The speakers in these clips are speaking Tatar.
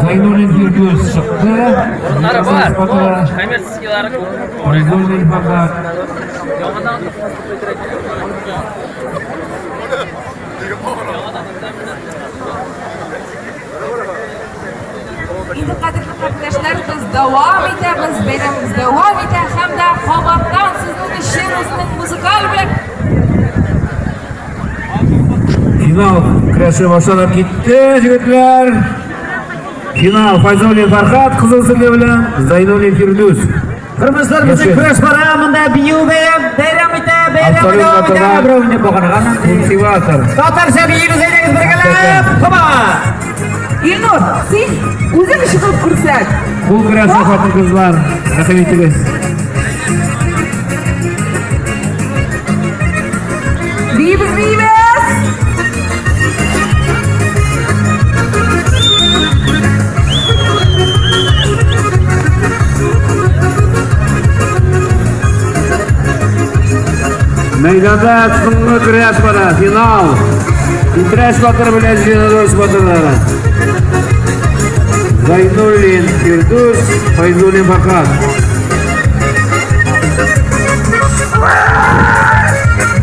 Зайнуллин Фирдүс чыкты. Урыннары бар. Батыры. Коммерческийлары күп. Файзуллин Фархат. Яңадан Инде кадерле кардәшләр, без дәвам итәбез, бәйрәмебез дәвам итә һәм дә кабаттан сезнең өчен үзенең музыкаль белән Финал көрәше башланып китте, егетләр. Финал Файзуллин Фархат кызыл сөлге белән Зайнуллин Фирдүс. Хөрмәтләр, безнең Яшел. көрәш бара, монда бию бәйрәм, бәйрәм итә, бәйрәм Абсолют дәвам итә. батырлар. Берәүне баганага Культиватор. Татарча биибез, әйдәгез бергәләп. Хоба! Илнур, син үзең чыгып күрсәт. Кул көрәше хатын-кызлар. Рәхим итегез. Биибез, биибез! Мәйданда соңгы көрәш бара, финал. Питрәч батыр белән Зеленодольск батырлары. Зайнуллин Фирдүс, Файзуллин Фархат.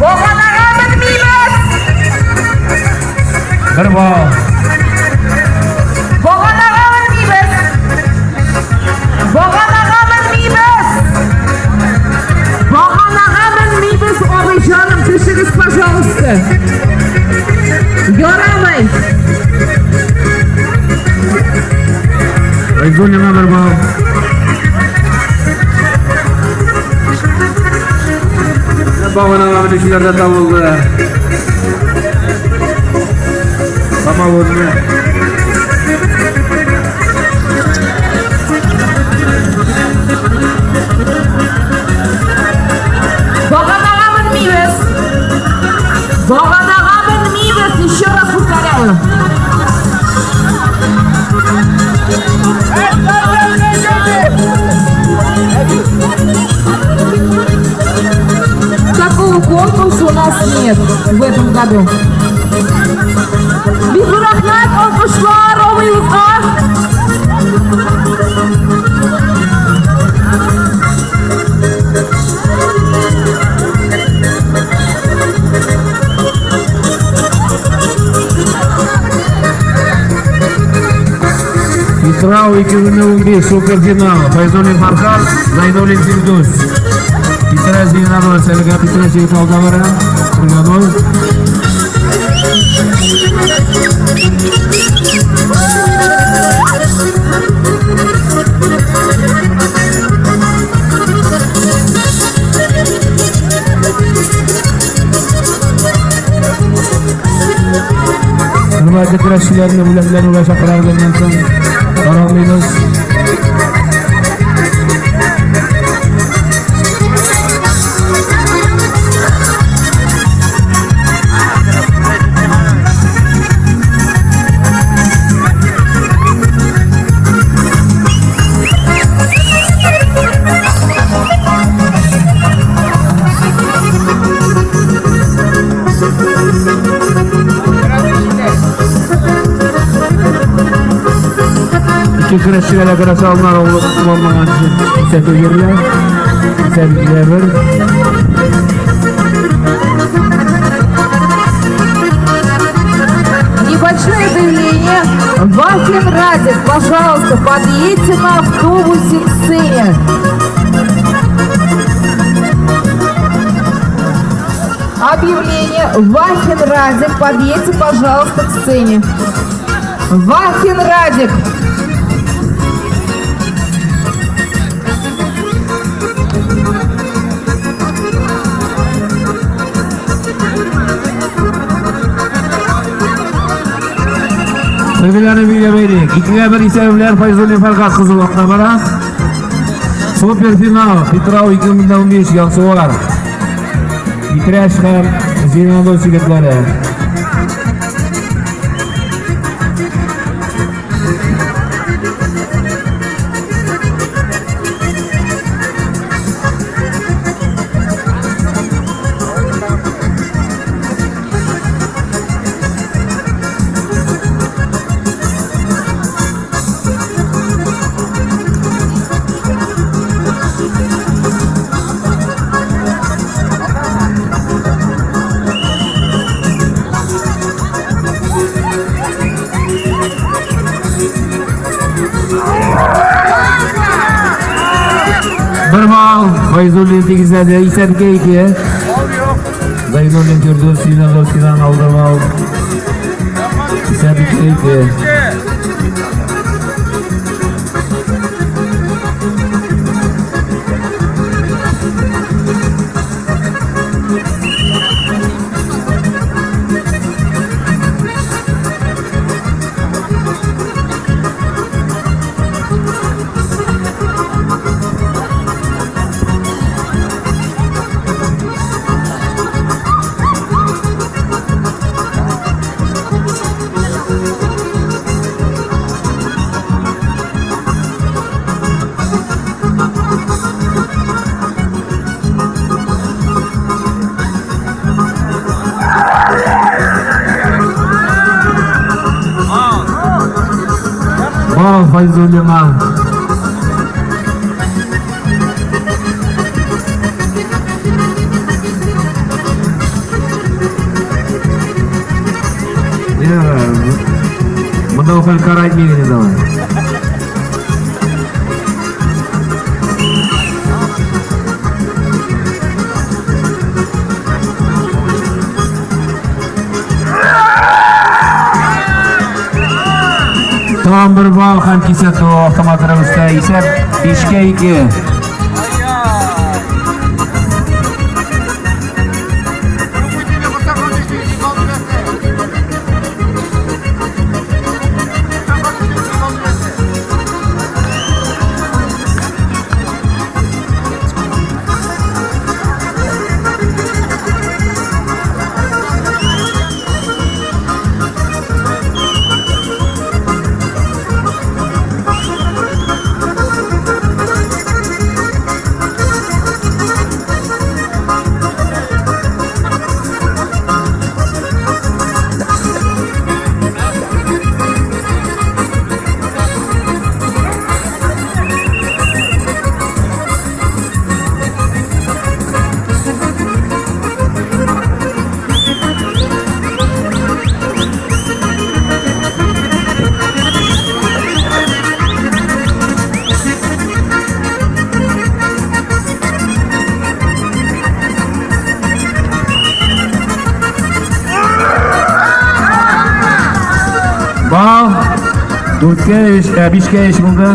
Баганага менмибез! Бер балл. Баганага менмибез! Баганага менмибез! Баганага менмибез, абый җаным, төшегез, пожалуйста. Ярамый. Файзуллинга бер балл. Баганага менүчеләр дә табылды. Самоводны. Баганага менмибез. Баганага менмибез, еще раз повторяю. Такого конкурса у нас нет в этом году. Бик рәхмәт, алкышлар, абыебызга. Питрау 2015 суперфинал. Файзуллин Фархат, Зайнуллин Фирдүс. Питрәч Зеленодольск, әлегә Питрәч егете алда бара. Бергә ноль. Хөрмәтле көрәшчеләрне бүләкләнүгә чакырабыз аннан соң. Каралмыйбыз. Ике көрәшчегә дә көрәш алынар булмаган өчен кисәтү бирелә. Исәп бер. Небольшое заявление. Вахин Радик, пожалуйста, подъедьте на автобусе к сцене. Объявление. Вахин Радик, подъедьте, пожалуйста, к сцене. Вахин Радик. Сөлгеләрне билгеләп Икегә бер исәбе белән Файзуллин Фархат кызыл акка бара. Суперфинал Питрау 2015 Янсуар. Питрәч һәм Зеленодольск егетләре. Файзуллин тигезләде. Исәп 2-2. Зайнуллин Фирдүс Зеленодольскийдан алдырмау. Исәп 2-2. Бал Файзуллинга. Монда ул карать мигене давай. Тагын бер балл һәм кисәтү автомат рәвештә исәп 5-кә 2. Бал 4-кә 3, 5-кә 3 булды.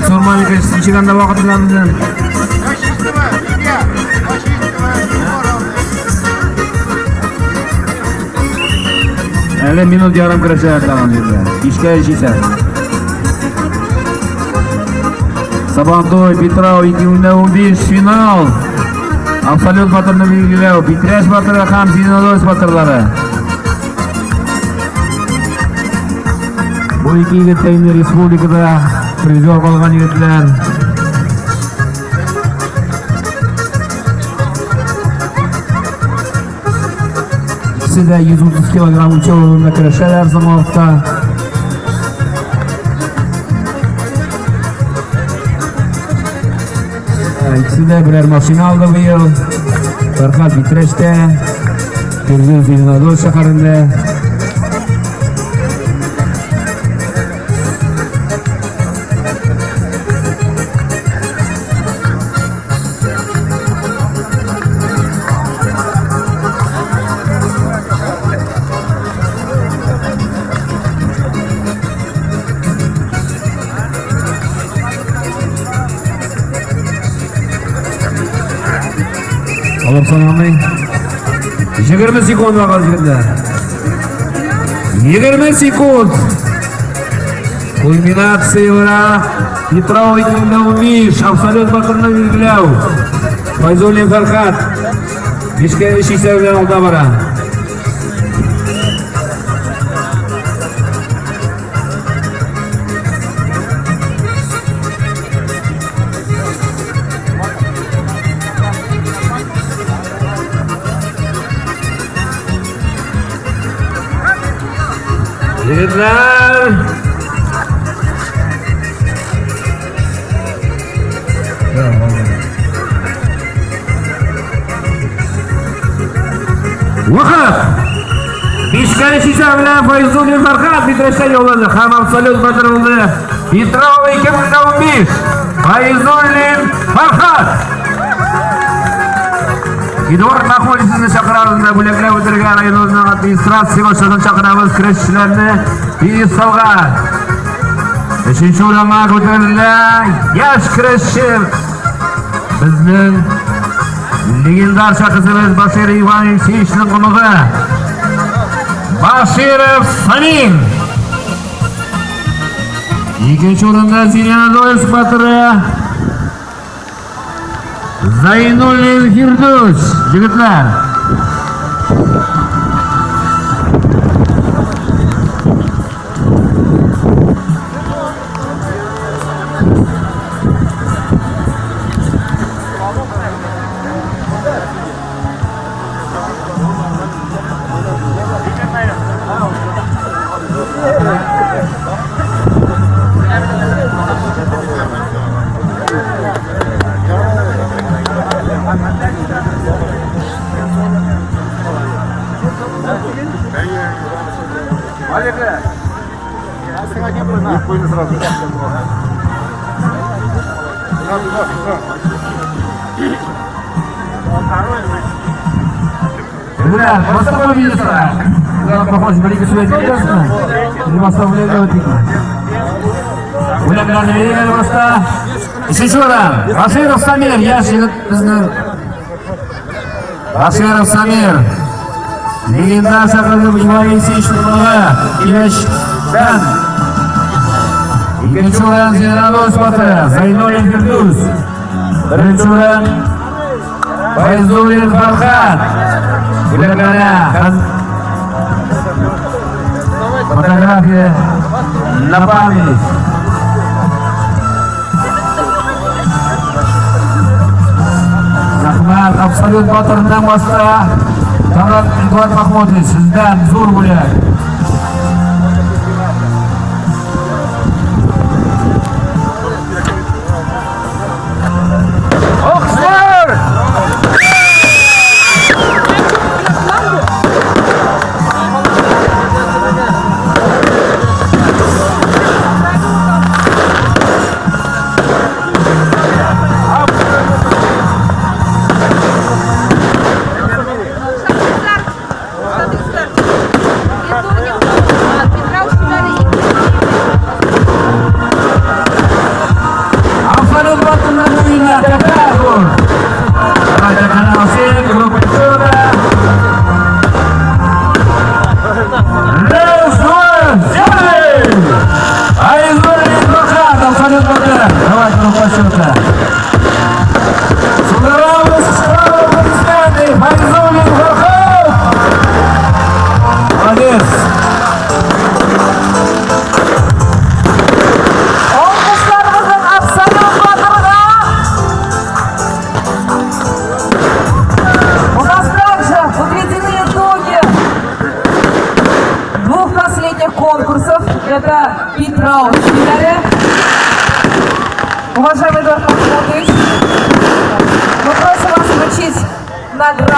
Сурмалик ничек анда вакыт белән безнең? Әле минут ярым көрәшәләр тагын җирдә. 5-кә 3 исә. Сабантуй Питрау 2015 финал. Абсолют батырны билгеләү. Питрәч батыры һәм Зеленодольск батырлары. Бу ике егет тә инде республикада призер булган егетләр. Икесе дә 130 килограмм үлчәү урынында көрәшәләр соңгы вакытта. Икесе дә берәр машина алды быел. Фәрхат Питрәчтә, Фирдүс Зеленодольск шәһәрендә. Алып санамый. 20 секунд вакыт җигетләр. 20 секунд. Кульминация бара. Питрау 2015 абсолют батырны билгеләү. Файзуллин Фәрхат. 5-кә 3 исәбе белән алда бара. Егетләр! Вакыт! Бишкә шишә белән Файзуллин Фархат Питрәчтән яулады һәм абсолют батыр булды. Питрау 2015. Файзуллин Фархат. Эдуард Махмудовичны сезне чакырабыз да бүләкләп үтәргә районыбызның администрация башлыгын чакырабыз көрәшчеләрне пьедесталга. Өченче урынга күтәрелә яшь көрәшче безнең легендар шәхесебез Башир Ивановичның оныгы Баширов Самир. Икенче урында Зеленодольск батыры Зайнуллин Фирдүс. Егетләр. Ребят, просто министра. Похож, бер-ике сүз әйтеп китәсезме? Или башта бүләкләп үтикме? Бүләкләрне бирик әле башта. Өченче урын. Баширов Самир, яшь егет безнең. Баширов Самир. Легендар шәһәрнең Иван Алексеевич Киләчтән. Икенче урын Зеленодольск батыры Зайнуллин Фирдүс. Беренче урын Файзуллин Фархат. Бүләкләрә фотография на память. Рәхмәт, абсолют батырыннан башка Талант Эдуард Махмутович, сездән зур бүләк. Алкышлар! Абсолют батырыннан буена тәкәббер. Давайте канал группа Чудо. Раз, два, семь! Айзуллин Фархат, абсолют батыр. Давайте группа счета. Сударабыз, аплодисменты, Файзуллин Фархат! Молодец! Алкышларыбызның абсолют батырга. У нас также подведены итоги двух последних конкурсов. Это Питрау Чиларе. Уважаемый Эдуард Махмутович, мы просим вас вручить награду.